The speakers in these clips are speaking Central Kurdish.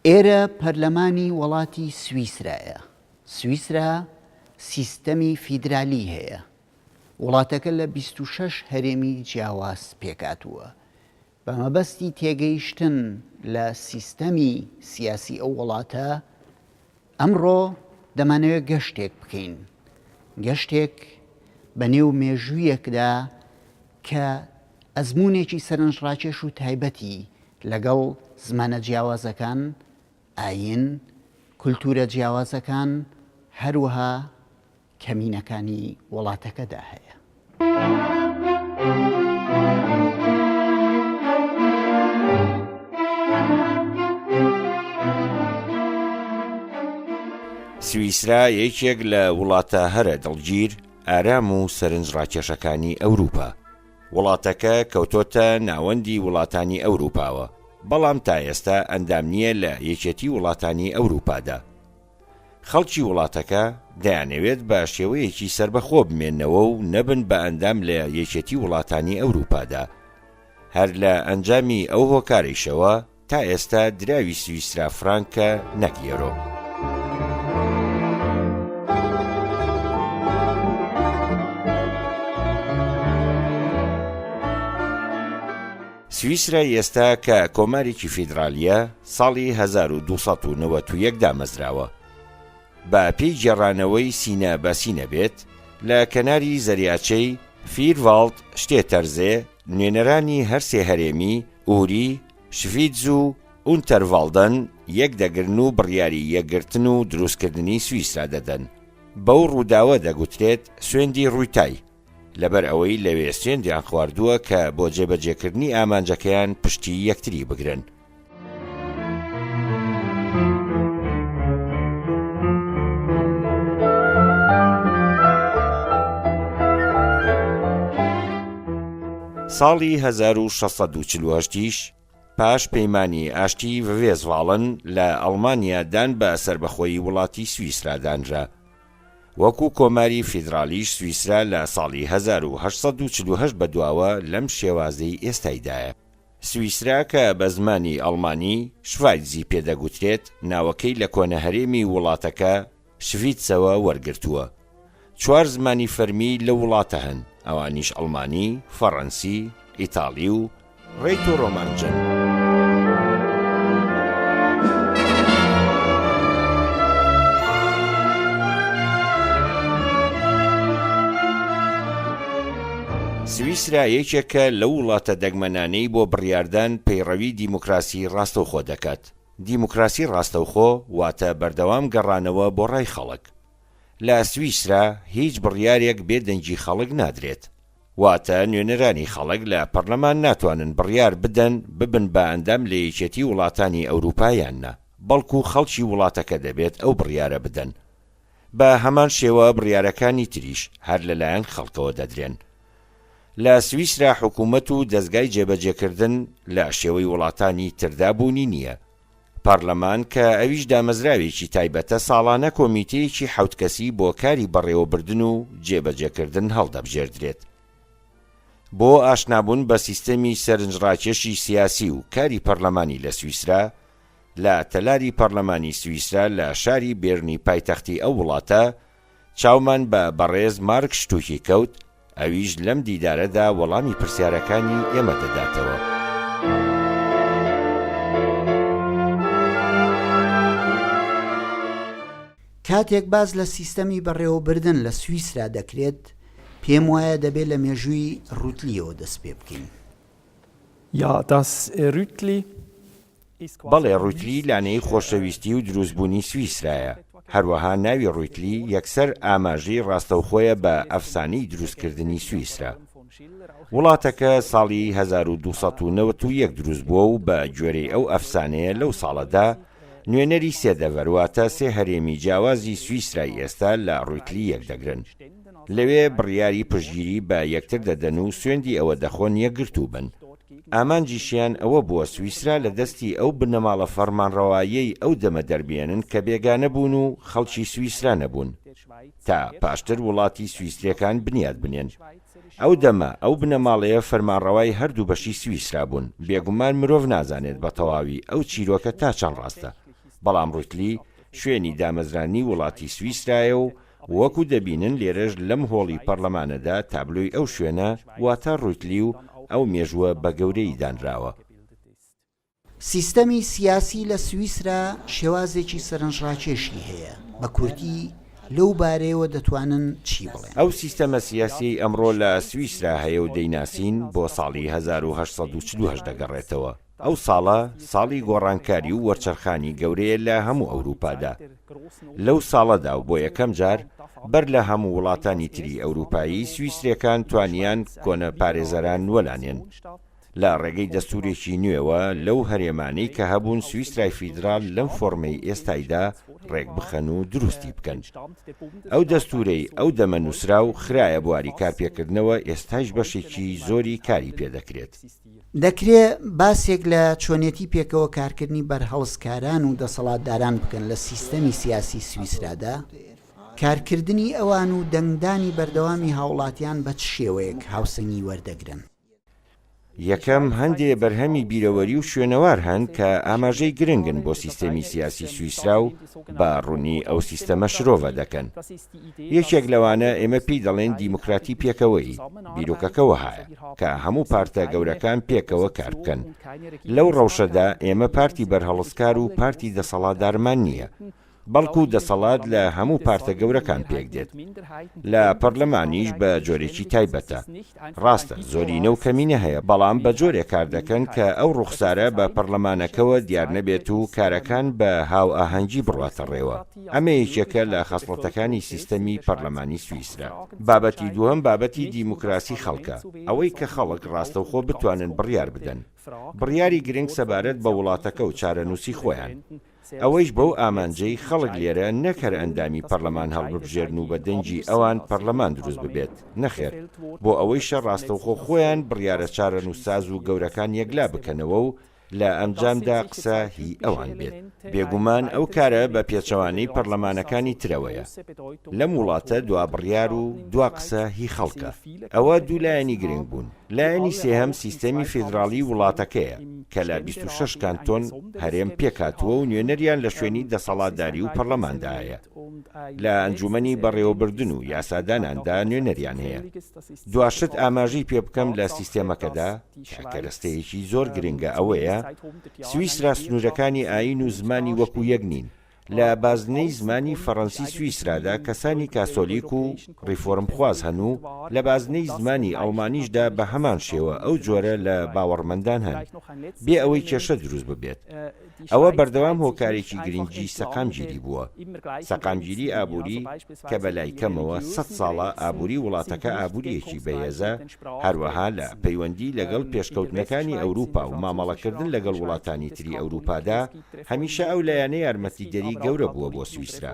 ئێرە پەرلەمانی وەڵاتی سویسرایە. سویسرا سیستەمی فیدرالی هەیە. وڵاتەکە لە 26 هەرێمی جیاواز پێکهاتووە. بە مەبەستی تێگەیشتن لە سیستەمی سیاسی ئەو وڵاتە، ئەمڕۆ دەمانەوێت گەشتێک بکەین. گەشتێک بە نێو مێژوویەکدا کە ئەزموونێکی سەرنجڕاکێش و تایبەتی لەگەڵ زمانە جیاوازەکان، ئایین، کولتوورە جیاوازەکان، هەروەها کەمینەکانی وڵاتەکەدا هەیە. سویسرا یەکێک لە وڵاتە هەرە دڵگیر، ئارام و سەرنجڕاکێشەکانی ئەوروپا. وڵاتەکە کەوتۆتە ناوەندی وڵاتانی ئەوروپاوە، بەڵام تا ئێستا ئەندام نییە لە یەکێتی وڵاتانی ئەوروپادا. خەڵکی وڵاتەکە دەیانەوێت بە شێوەیەکی سەربەخۆ بمێنەوە و نەبن بە ئەندام لە یەکێتی وڵاتانی ئەوروپادا. هەر لە ئەنجامی ئەو هۆکارەیشەوە تا ئێستا دراوی سویسرا فرانکە نەک یۆرۆ. سویسرای ئێستا کە کۆمارێکی فیدرالییە، ساڵی 1291 دامەزراوە. بە پێی گێڕانەوەی سینە بە سینە بێت، لە کەناری زەریاچەی، فیرڤاڵد شتێتەرزێ، نوێنەرانی هەرسێ هەرێمی، ئوری، شڤیتز و ئونتەرڤاڵدەن، یەک دەگرن و بڕیاری یەکگرتن و دروستکردنی سویسرا دەدەن. بەو ڕووداوە دەگوترێت سوێندی ڕویتای، لەبەر ئەوەی لەوێ سوێندیان خواردووە کە بۆ جێبەجێکردنی ئامانجەکەیان پشتی یەکتری بگرن. ساڵی 1648 یش پاش پەیمانی ئاشتی ڤێستفاڵن لە ئەڵمانیا دان بە سەربەخۆیی وڵاتی سویسرا دانرا. وەکو کۆماری فیدرالیش سویسرا لە ساڵی 1848 بەدواوە لەم شێوازەی ئێستایدایە. سویسرا کە بە زمانی ئەڵمانی، شڤایتزی پێ دەگوترێت، ناوەکەی لە کۆنە هەرێمی وڵاتەکە، شڤیتسەوە وەرگرتووە. چوار زمانی فەرمی لەو وڵاتە هەن، ئەوانیش ئەڵمانی، فەڕەنسی، ئیتاڵی و ڕێتۆ-ڕۆمانجن. سویسرا یەکێکە لەو وڵاتە دەگمەنانەی بۆ بڕیاردان پەیڕەوی دیموکراسی ڕاستەوخۆ دەکات. دیموکراسی ڕاستەوخۆ واتە بەردەوام گەڕانەوە بۆ ڕای خەڵک. لە سویسرا هیچ بڕیارێک بێ دەنگی خەڵک نادرێت. واتە نوێنەرانی خەڵک لە پەرلەمان ناتوانن بڕیار بدەن ببن بە ئەندام لە یەکێتی وڵاتانی ئەوروپا یان نا، بەڵکو خەڵکی وڵاتەکە دەبێت ئەو بڕیارە بدەن. بە هەمان شێوە بڕیارەکانی تریش هەر لەلایەن خەڵکەوە دەدرێن. لە سویسرا حکوومەت و دەزگای جێبەجێکردن لە شێوەی وڵاتانی تردا بوونی نییە. پەرلەمان کە ئەویش دامەزراوێکی تایبەتە ساڵانە کۆمیتەیەکی حەوت کەسی بۆ کاری بەڕێوەبردن و جێبەجێکردن هەڵدەبژێردرێت. بۆ ئاشنابوون بە سیستەمی سەرنجڕاکێشی سیاسی و کاری پەرلەمانی لە سویسرا، لە تەلاری پەرلەمانی سویسرا لە شاری بێرنی پایتەختی ئەو وڵاتە، چاومان بە بەڕێز مارک شتوکی کەوت، ئەویش لەم دیدارەدا وەڵامی پرسیارەکانی ئێمە دەداتەوە. کاتێک باس لە سیستەمی بەڕێوەبردن لە سویسرا دەکرێت، پێم وایە دەبێت لە مێژووی ڕوتلیەوە دەست پێ بکەین. Ja, das Rütli بەڵێ ڕویتلی لانەی خۆشەویستی و دروستبوونی سویسرایە، هەروەها ناوی ڕویتلی یەکسەر ئاماژەی ڕاستەوخۆیە بە ئەفسانەی دروستکردنی سویسرا. وڵاتەکە ساڵی 1291 دروستبووە و بە گوێرەی ئەو ئەفسانەیە لەو ساڵەدا نوێنەری سێ دەڤەر واتە سێ هەرێمی جیاوازی سویسرای ئێستا لە ڕویتلی یەکدەگرن. لەوێ بڕیاری پشتگیری بە یەکتر دەدەن و سوێندی ئەوە دەخۆن یەکگرتوو بن. ئامانجیشیان ئەوە بووە سویسرا لە دەستی ئەو بنەماڵە فەڕمانڕەوایەی ئەو دەمە دەربێنن کە بێگانە بوون و خەڵکی سویسرا نەبوون تا پاشتر وڵاتی سویسریەکان بنیات بنێن. ئەو دەمە ئەو بنەماڵەیە فەرمانڕەوای هەردوو بەشی سویسرا بوون. بێگومان مرۆڤ نازانێت بە تەواوی ئەو چیرۆکە تا چەند ڕاستە. بەڵام ڕوتلی شوێنی دامەزراندنی وڵاتی سویسرایە و وەکو دەبینن لێرەش لەم هۆڵی پەڕلەمانەدا تابلۆی ئەو شوێنە واتە ڕوتلی و ئەو مێژووە بە گەورەیی دانراوە. سیستەمی سیاسی لە سویسرا شێوازێکی سەرنجڕاکێشی هەیە، بە کورتی لەو بارەیەوە دەتوانن چی بڵێن؟ ئەو سیستەمە سیاسیەی ئەمڕۆ لە سویسرا هەیە و دەیناسین بۆ ساڵی 1848 دەگەڕێتەوە. ئەو ساڵە ساڵی گۆڕانکاری و وەرچەرخانی گەورەیە لە هەموو ئەوروپادا. لەو ساڵەدا و بۆ یەکەم جار بەر لە هەموو وڵاتانی تری ئەوروپایی سویسریەکان توانیان کۆنە پارێزەران وەلانێن. لە ڕێگەی دەستوورێکی نوێوە لەو هەرێمانەی کە هەبوون سویسرای فیدرال لەم فۆرمەی ئێستایدا ڕێکبخەن و دروستی بکەن. ئەو دەستوورەی ئەو دەمە نووسرا و خرایە بواری کارپێکردنەوە ئێستایش بەشێکی زۆری کاری پێدەکرێت. دەکرێ باسێک لە چۆنێتی پێکەوە کارکردنی بەرهەڵستکاران و دەسەڵاتداران بکەن لە سیستەمی سیاسی سویسرادا؟ کارکردنی ئەوان و دەنگدانی بەردەوامی هاوڵاتیان بە چ شێوەیەک هاوسەنگی وەردەگرن؟ یەکەم، هەندێ بەرهەمی بیرەوەری و شوێنەوار هەن کە ئاماژەی گرنگن بۆ سیستەمی سیاسی سویسرا و بە ڕوونی ئەو سیستەمە شرۆڤە دەکەن. یەکێک لەوانە ئێمە پێی دەڵێین دیموکراتی پێکەوەیی، بیرۆکەکە وەهایە کە هەموو پارتە گەورەکان پێکەوە کار بکەن. لەو ڕەوشەدا ئێمە پارتی بەرهەڵستکار و پارتی دەسەڵاتدارمان نییە، بەڵکو دەسەڵات لە هەموو پارتە گەورەکان پێکدێت. لە پەرلەمانیش بە جۆرێکی تایبەتە. ڕاستە زۆرینە و کەمینە هەیە، بەڵام بە جۆرێک کار دەکەن کە ئەو ڕوخسارە بە پەرلەمانەکەوە دیار نەبێت و کارەکان بە هاوئاهەنگی بڕواتە ڕێوە. ئەمە یەکێکە لە خەسڵەتەکانی سیستەمی پەرلەمانی سویسرا. بابەتی دووهەم بابەتی دیموکراسی خەڵکە، ئەوەی کە خەڵک ڕاستەوخۆ بتوانن بڕیار بدەن. بڕیاری گرنگ سەبارەت بە وڵاتەکە و چارەنووسی خۆیان. ئەوەیش بەو ئامانجەی خەڵک لێرە نەک هەر ئەندامی پەرلەمان هەڵببژێرن و بە دەنگی ئەوان پەرلەمان دروست ببێت، نەخێر، بۆ ئەوەیشە ڕاستەوخۆ خۆیان بڕیارە چارەنووسساز و گەورەکان یەکلا بکەنەوە و لە ئەنجامدا قسە هی ئەوان بێت. بێگومان ئەو کارە بە پێچەوانەی پەرلەمانەکانی ترەوەیە. لەم وڵاتە دوا بڕیار و دوا قسە هی خەڵکە. ئەوە دوو لایەنی گرنگ بوون. لایەنی سێهەم سیستەمی فیدراڵیی وڵاتەکەیە کە لە 26 کانتۆن، هەرێم، پێکهاتووە و نوێنەریان لە شوێنی دەسەڵاتداری و پەرلەماندا هەیە. لە ئەنجوومەنی بەڕێوەبردن و یاساداناندا نوێنەریان هەیە. دوا شت ئاماژەی پێ بکەم لە سیستێمەکەدا کە کەرەستەیەکی زۆر گرنگە ئەوەیە سویسرا سنوورەکانی ئایین و زمانی وەکو یەک نین. لە بازنەی زمانی فەڕەنسی سویسرادا کەسانی کاسۆلیک و ڕیفۆرمخواز هەن و لە بازنەی زمانی ئەڵمانیشدا بە هەمان شێوە ئەو جۆرە لە باوەڕمەندان هەن بێ ئەوەی کێشە دروست ببێت. ئەوە بەردەوام هۆکارێکی گرنگی سەقامگیری بووە. سەقامگیری ئابووری کە بە لای کەمەوە سەد ساڵە ئابووری وڵاتەکە ئابوورییەکی بەهێزە، هەروەها لە پەیوەندی لەگەڵ پێشکەوتنەکانی ئەوروپا و مامەڵەکردن لەگەڵ وڵاتانی تری ئەوروپادا هەمیشە ئەو لایەنە یارمەتیدەری گەورە بووە بۆ سویسرا.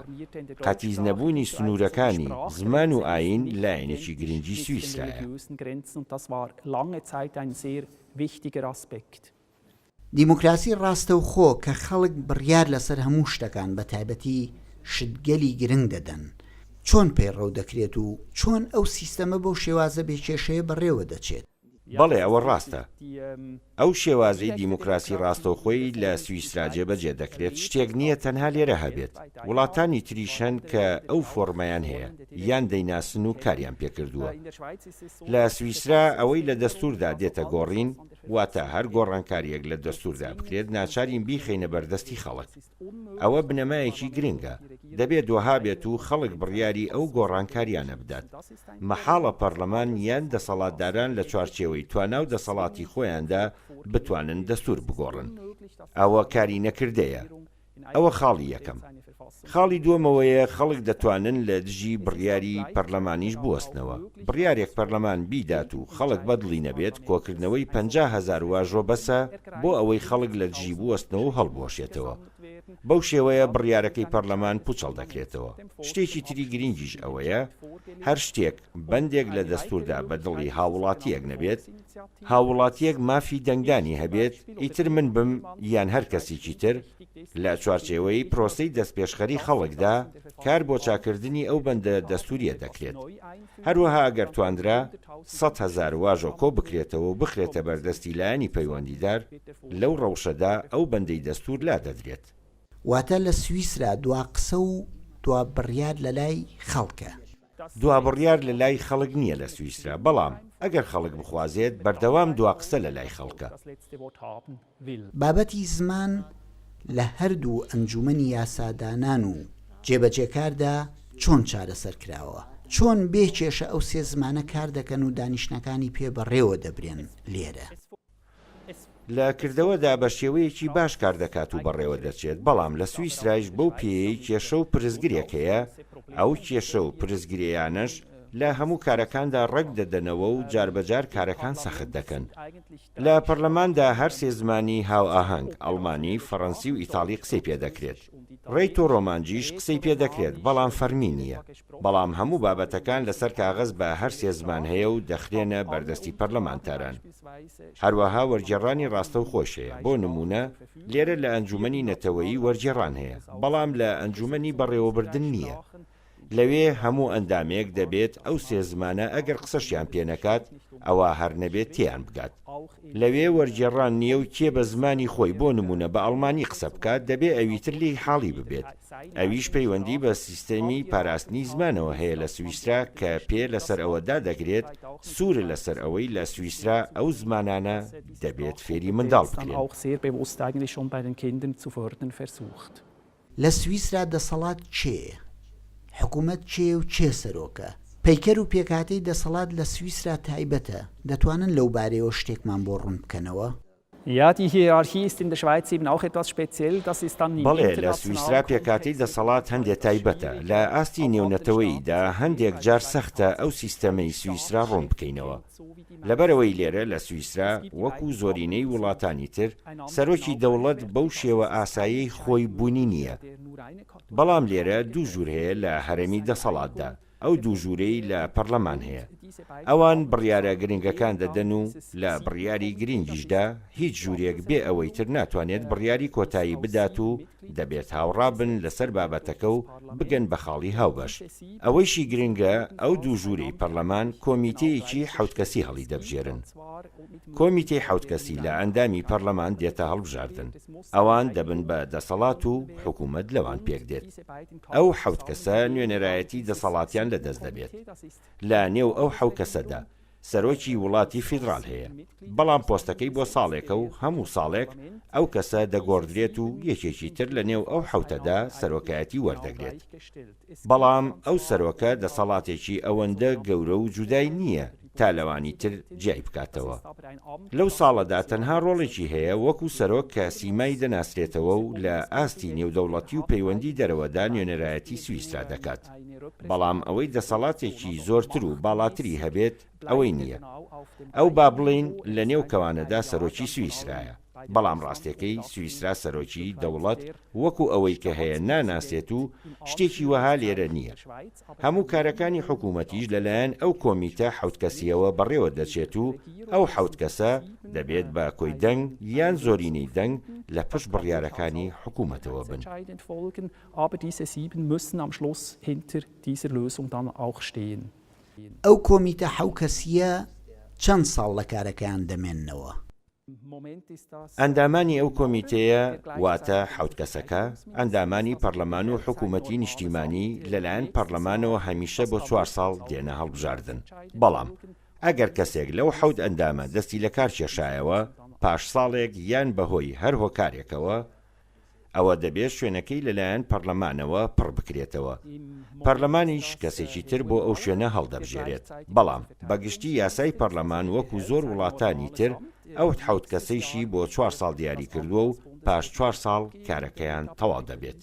قەتیس نەبوونی سنوورەکانی زمان و ئایین لایەنێکی گرنگی سویسرایە. دیموکراسی ڕاستەوخۆ کە خەڵک بڕیار لەسەر هەموو شتەکان بە تایبەتی شتگەلی گرنگ دەدەن، چۆن پەیڕەو دەکرێت و چۆن ئەو سیستەمە بەو شێوازە بێ کێشەیە بەڕێوە دەچێت؟ بەڵێ ئەوە ڕاستە. ئەو شێوازەی دیموکراسی ڕاستەوخۆی لە سویسرا جێبەجێ دەکرێت شتێک نییە تەنها لێرە هەبێت، وڵاتانی تریش هەن کە ئەو فۆڕمەیان هەیە یان دەیناسن و کاریان پێکردووە. لە سویسرا ئەوەی لە دەستووردا دێتە گۆڕین، واتە هەر گۆڕانکارییەک لە دەستووردا بکرێت ناچارین بیخەینە بەردەستی خەڵک. ئەوە بنەمایەکی گرنگە، دەبێت وەها بێت و خەڵک بڕیاری ئەو گۆڕانکارییانە بدات. مەحاڵە پەڕلەمان یان دەسەڵاتداران لە چوارچێوەی توانا و دەسەڵاتی خۆیاندا بتوانن دەستوور بگۆڕن. ئەوە کاری نەکردەیە. ئەوە خاڵی یەکەم. خاڵی دووەم ئەوەیە خەڵک دەتوانن لە دژی بڕیاری پەرلەمانیش بوەستنەوە. بڕیارێک پەرلەمان بیدات و خەڵک بەدڵی نەبێت، کۆکردنەوەی 50,000 واژۆ بەسە بۆ ئەوەی خەڵک لە دژی بوەستنەوە و هەڵبوەشێتەوە. بەو شێوەیە بڕیارەکەی پەرلەمان پوچەڵ دەکرێتەوە. شتێکی تری گرنگیش ئەوەیە هەر شتێک، بەندێک لە دەستوردا بە دڵی هاووڵاتییەک نەبێت، هاووڵاتییەک مافی دەنگدانی هەبێت، ئیتر من بم یان هەر کەسێکی تر، لە چوارچێوەی پرۆسەی دەستپێشخەری خەڵکدا کار بۆ چاککردنی ئەو بەندە دەستورییە دەکرێت. هەروەها ئەگەر تواندرا 100,000 واژۆ کۆبکرێتەوە و بخرێتە بەردەستی لایەنی پەیوەندیدار، لەو ڕەوشەدا ئەو بەندەی دەستور لادەدرێت. واتە لە سویسرا دوا قسە و دوا بڕیار لە لای خەڵکە. دوا بڕیار لە لای خەڵک نییە لە سویسرا، بەڵام ئەگەر خەڵک بخوازێت بەردەوام دوا قسە لە لای خەڵکە. بابەتی زمان لە هەردوو ئەنجوومەنی یاسادانان و جێبەجێکاردا چۆن چارەسەر کراوە؟ چۆن بێ کێشە ئەو سێ زمانە کار دەکەن و دانیشتنەکانی پێ بەڕێوە دەبرێن لێرە؟ لە کردەوەدا بە شێوەیەکی باش کار دەکات و بەڕێوە دەچێت، بەڵام لە سویسرایش بەو پێیەی کێشە و پرسگرێک هەیە، ئەو کێشە و پرسگرێیانەش لە هەموو کارەکاندا ڕەگ دەدەنەوە و جاربەجار کارەکان سەخت دەکەن. لە پەرلەماندا هەر سێ زمانی هاوئاهەنگ، ئەڵمانی، فەڕەنسی و ئیتاڵی قسەی پێ دەکرێت. ڕێتۆ ڕۆمانجیش قسەی پێ دەکرێت، بەڵام فەرمی نییە. بەڵام هەموو بابەتەکان لەسەر کاغەز بە هەر سێ زمان هەیە و دەخرێنە بەردەستی پەرلەمانتاران. هەروەها وەرگێڕانی ڕاستەوخۆش هەیە، بۆ نموونە لێرە لە ئەنجوومەنی نەتەوەیی وەرگێڕان هەیە، بەڵام لە ئەنجوومەنی بەڕێوەبردن نییە. لەوێ هەموو ئەندامێک دەبێت ئەو سێ زمانە ئەگەر قسەشیان پێ نەکات ئەوا هەر نەبێت تێیان بگات. لەوێ وەرگێڕان نییە و کێ بە زمانی خۆی بۆ نموونە بە ئەڵمانی قسە بکات دەبێ ئەویتر لێی حاڵی ببێت. ئەویش پەیوەندی بە سیستەمی پاراستنی زمانەوە هەیە لە سویسرا کە پێ لەسەر ئەوە دادەگرێت سوورە لەسەر ئەوەی لە سویسرا ئەو زمانانە دەبێت فێری منداڵ بکرێن. لە سویسرا دەسەڵات کێیە؟ حکومەت کێیە و کێ سەرۆکە؟ پەیکەر و پێکهاتەی دەسەڵات لە سویسرا تایبەتە، دەتوانن لەو بارەیەوە شتێکمان بۆ ڕوون بکەنەوە؟ Ja, die Hierarchie ist in der Schweiz eben auch etwas speziell, das ist dann im بەڵێ، لە internationalen سویسرا پێکهاتەی Kontext دەسەڵات هەندێ تایبەتە. لە ئاستی نێونەتەوەییدا هەندێک جار سەختە ئەو سیستەمەی سویسرا ڕوون بکەینەوە. لەبەرئەوەی لێرە لە سویسرا وەکو زۆرینەی وڵاتانی تر سەرۆکی دەوڵەت بەو شێوە ئاسایەی خۆی بونی نییە. بەڵام لێرە دوو ژوور هەیە لە هەرەمی دەسەڵاتدا، ئەو دوو ژوورەی لە پەرلەمان هەیە. ئەوان بڕیارە گرنگەکان دەدەن و لە بڕیاری گرنگیشدا هیچ ژوورێک بێ ئەوەی تر ناتوانێت بڕیاری کۆتایی بدات و دەبێت هاوڕا بن لەسەر بابەتەکە و بگەن بە خاڵی هاوبەش. ئەوەیشی گرنگە ئەو دوو ژوورەی پەرلەمان کۆمیتەیەکی حەوت کەسی هەڵیدەبژێرن. کۆمیتەی حەوت کەسی لە ئەندامی پەرلەمان دێتە هەڵبژاردن. ئەوان دەبن بە دەسەڵات و حکوومەت لەوان پێکدێت. ئەو حەوت کەسە نوێنەرایەتی دەسەڵاتیان لەدەست دەبێت. لە نێو ئەو حەو کەسەدا سەرۆکی وڵاتی فیدڕال هەیە، بەڵام پۆستەکەی بۆ ساڵێکە و هەموو ساڵێک ئەو کەسە دەگۆڕدرێت و یەکێکی تر لە نێو ئەو حەوتەدا سەرۆکایەتی وەردەگرێت. بەڵام ئەو سەرۆکە دەسەڵاتێکی ئەوەندە گەورە و جودای نییە تا لەوانی تر جیای بکاتەوە. لەو ساڵەدا تەنها ڕۆڵێکی هەیە وەکو سەرۆک کە سیمای دەناسرێتەوە و لە ئاستی نێودەوڵەتی و پەیوەندی دەرەوەدا نوێنەرایەتی سویسرا دەکات. بەڵام ئەوەی دەسەڵاتێکی زۆرتر و باڵاتری هەبێت ئەوەی نییە. ئەو با بڵێین لە نێو کەوانەدا سەرۆکی سویسرایە. بەڵام ڕاستێکەی سویسرا سەرۆکی دەوڵەت وەکو ئەوەی کە هەیە ناناسێت و شتێکی وەها لێرە نییە. هەموو کارەکانی حکوومەتیش لەلایەن ئەو کۆمیتە حەوت کەسییەوە بەڕێوە دەچێت و ئەو حەوت کەسە دەبێت بە کۆی دەنگ یان زۆرینەی دەنگ لە پشت بڕیارەکانی حکوومەتەوە بن. Aber diese sieben müssen am Schluss hinter dieser Lösung dann auch stehen. ئەو کۆمیتە حەو کەسییە چەند ساڵ لە کارەکەیان دەمێننەوە؟ ئەندامانی ئەو کۆمیتەیە واتە حەوت کەسەکە، ئەندامانی پەڕلەمان و حکوومەتی نیشتیمانی لەلایەن پەڕلەمانەوە هەمیشە بۆ چوار ساڵ دێنە هەڵبژاردن. بەڵام ئەگەر کەسێک لەو حەوت ئەندامە دەستی لەکار کێشایەوە پاش ساڵێک یان بەهۆی هەر هۆکارێکەوە، ئەوە دەبێت شوێنەکەی لەلایەن پەرلەمانەوە پڕ بکرێتەوە، پەرلەمانیش کەسێکی تر بۆ ئەو شوێنە هەڵدەبژێرێت، بەڵام بە گشتی یاسای پەرلەمان وەکو زۆر وڵاتانی تر ئەو حەوت کەسەیشی بۆ چوار ساڵ دیاریکردووە و پاش چوار ساڵ کارەکەیان تەواو دەبێت.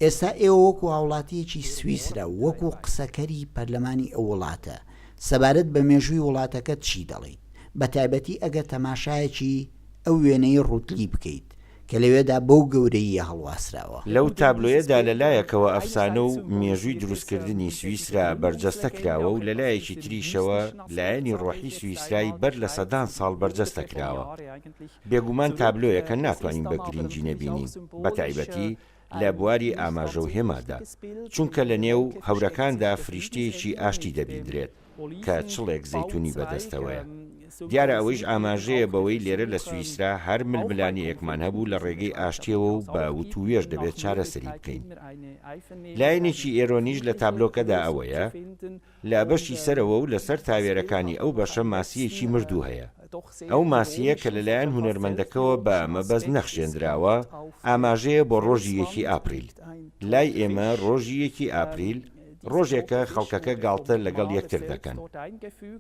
ئێستا ئێوە وەکو هاوڵاتییەکی سویسرا و وەکو قسەکەری پەرلەمانی ئەو وڵاتە، سەبارەت بە مێژووی وڵاتەکەت چی دەڵێیت؟ بەتایبەتی ئەگەر تەماشایەکی ئەو وێنەی ڕوتلی بکەیت کە لەوێدا بەو گەورەییە هەڵواسراوە. لەو تابلۆیەدا لە لایەکەوە ئەفسانە و مێژووی دروستکردنی سویسرا بەرجەستە کراوە و لە لایەکی تریشەوە لایەنی ڕۆحی سویسرای بەر لە سەدان ساڵ بەرجەستە کراوە. بێگومان تابلۆیەکە ناتوانین بە گرینگی نەبینین، بەتایبەتی لە بواری ئاماژە و هێمادا، چونکە لە نێو هەورەکاندا فریشتەیەکی ئاشتی دەبیندرێت کە چڵێک زەیتونی بەدەستەوەیە. دیارە ئەوەیش ئاماژەیە بەوەی لێرە لە سویسرا هەر ململانێیەکمان هەبوو لە ڕێگەی ئاشتیەوە و بە وتووێژ دەبێت چارەسەری بکەین. لایەنێکی ئێرۆنیش لە تابلۆکەدا ئەوەیە، لە بەشی سەرەوە و لەسەر تاوێرەکانی ئەو بەشە ماسییەکی مردوو هەیە. ئەو ماسییە کە لەلایەن هونەرمەندەکەوە بە مەبەست نەخشێندراوە، ئاماژەیە بۆ ڕۆژی یەکی ئاپریل. لای ئێمە ڕۆژی یەکی ئاپریل ڕۆژێکە خەڵکەکە گاڵتە لەگەڵ یەکتر دەکەن.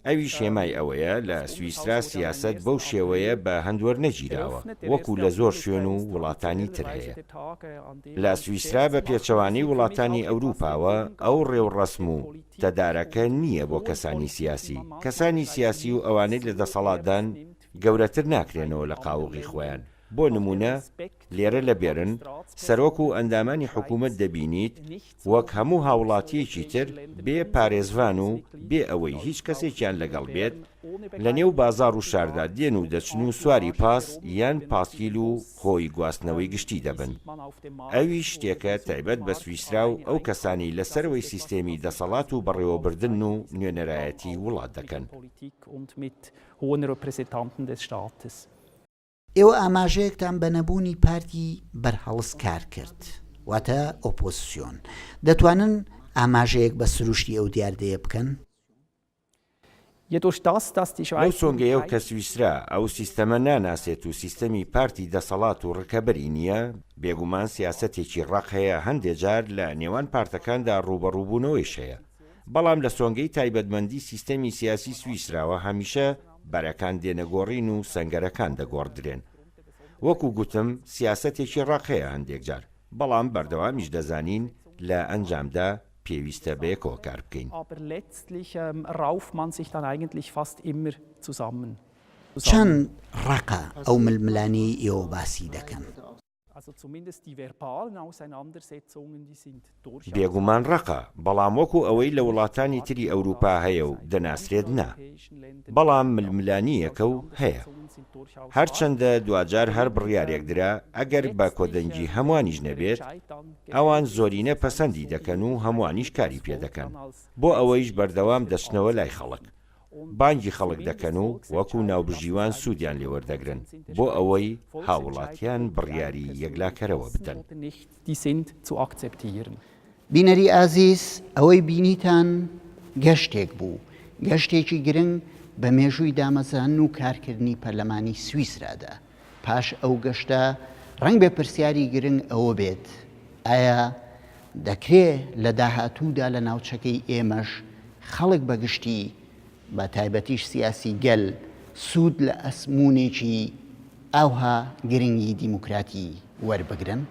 ئەویش هێمای ئەوەیە لە سویسرا سیاسەت بەو شێوەیە بە هەند وەرنەگیراوە وەکو لە زۆر شوێن و وڵاتانی تر هەیە. لە سویسرا بە پێچەوانەی وڵاتانی ئەوروپاوە ئەو ڕێوڕەسم و تەدارەکە نییە بۆ کەسانی سیاسی. کەسانی سیاسی و ئەوانەی لە دەسەڵاتدان گەورەتر ناکرێنەوە لە قاوغی خۆیان. بۆ نموونە لێرە لە بێرن سەرۆک و ئەندامانی حکوومەت دەبینیت وەک هەموو هاوڵاتییەکی تر بێ پارێزڤان و بێ ئەوەی هیچ کەسێکیان لەگەڵ بێت لە نێو بازاڕ و شاردا دێن و دەچن و سواری پاس یان پاسکیل و هۆی گواستنەوەی گشتی دەبن. ئەویش شتێکە تایبەت بە سویسرا و ئەو کەسانەی لە سەرەوەی سیستێمی دەسەڵات و بەڕێوەبردنن و نوێنەرایەتی وڵات دەکەن. ئێوە ئاماژەیەکتان بە نەبوونی پارتی بەرهەڵستکار کرد، واتە ئۆپۆزسیۆن. دەتوانن ئاماژەیەک بە سروشتی ئەو دیاردەیە بکەن؟ لەو سۆنگەیەو کە سویسرا ئەو سیستەمە ناناسێت و سیستەمی پارتی دەسەڵات و ڕکەبەری نییە، بێگومان سیاسەتێکی ڕەق هەیە هەندێ جار لە نێوان پارتەکاندا ڕووبەڕووبوونەوەیش هەیە، بەڵام لە سۆنگەی تایبەتمەندی سیستەمی سیاسی سویسراوە هەمیشە بەرەکان دێنە گۆڕین و سەنگەرەکان دەگۆڕدرێن. وەکو گوتم سیاسەتێکی ڕەق هەیە هەندێک جار، بەڵام بەردەوامیش دەزانین لە ئەنجامدا پێویستە بەیەکەوە کار بکەین. چەند ڕەقە ئەو ململانێی ئێوە باسی دەکەن؟ بێگومان ڕەقە، بەڵام وەکو ئەوەی لە وڵاتانی تری ئەوروپا هەیە و دەناسرێت نا. بەڵام ململانییەکە و هەیە. هەرچەندە دواجار هەر بڕیارێک درا، ئەگەر بە کۆدەنگی هەموانیش نەبێت، ئەوان زۆرینە پەسەندی دەکەن و هەموانیش کاری پێدەکەن. بۆ ئەوەیش بەردەوام دەچنەوە لای خەڵک. بانگی خەڵک دەکەن و وەکو ناوبژیوان سوودیان لێوەردەگرن بۆ ئەوەی هاووڵاتیان بڕیاری یەکلاکەرەوە بدەن. بینەری ئازیز ئەوەی بینیتان گەشتێک بوو، گەشتێکی گرنگ بە مێژووی دامەزراندن و کارکردنی پەرلەمانی سویسرادا. پاش ئەو گەشتە ڕەنگبێ پرسیاری گرنگ ئەوە بێت ئایا دەکرێ لە داهاتوودا لە ناوچەکەی ئێمەش خەڵک بە گشتی بە تایبەتیش سیاسی گەل سوود لە ئەزموونێکی ئاوها گرنگی دیموکراتی وەربگرن؟